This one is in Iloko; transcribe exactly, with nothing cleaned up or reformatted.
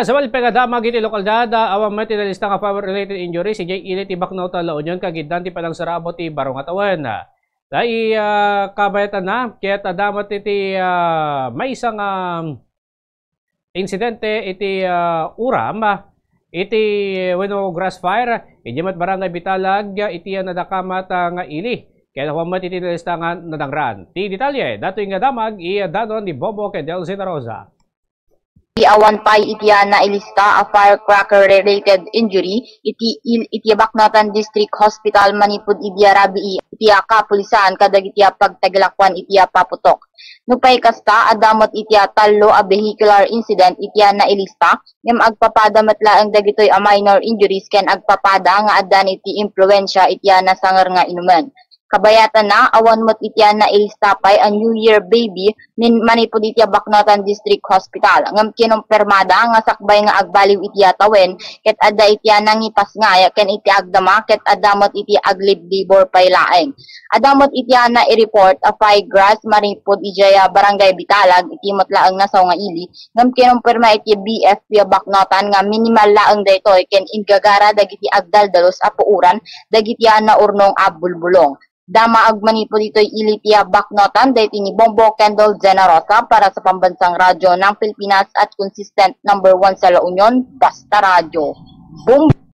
Sa malpet nga damag iti lokalidad, ah, awan met ti nalista nga fire-related injuries idiay ili ti Baknotan, La Union, kagiddan ti panangsarabo ti baro nga tawen. Dayta, ah, kabayatanna, ket adda met iti, ah, maysa nga insidente iti, ah, uram, ah, iti wenno grass fire, idiay met Barangay Bitalag, ah, iti, ah, nadakamat, ah, nga ili. Ket awan met iti nalista nga nadangran. Ti detalye, datoy nga damag, idanon ni Bobo ken Delcy Rosa. Ti awan pay iti a nailista a firecracker-related injury iti il-, iti Baknotan District Hospital manipud idi a rabii iti a kapulisan kadagiti a pagtaglakuan iti a paputok. Nupay kasta, adda met iti a tallo a vehicular incident iti a nailista, ngem agpapada met laeng dagitoy a minor injuries ken agpapada nga addan iti impluensia iti a nasanger nga inumen. Kabayatanna, awan met iti a nailista pay a New Year baby min-, manipud iti a Baknotan District Hospital. Ngem kinonpermada nga sakbay nga agbaliw iti a tawen, ket adda iti a nangipasngay ken iti agdama, ket adda met iti aglibdibor pay laeng. Adda met iti a nai-report a firecracker manipud idiay a Barangay Bitalag, iti met laeng nasaw nga ili, ngem kinonperma iti B F P a Baknotan nga minimal laeng daytoy ken inggagara dagiti agdaldalos a puoran dagiti a naurnong a bulbulong. Damaag manipud ditoy ili ti a Baknotan, daytoy ni Bombo Kendall Generosa para sa Pambansang Radyo ng Pilipinas at consistent number one sa La Union, Basta Radyo. Bombo!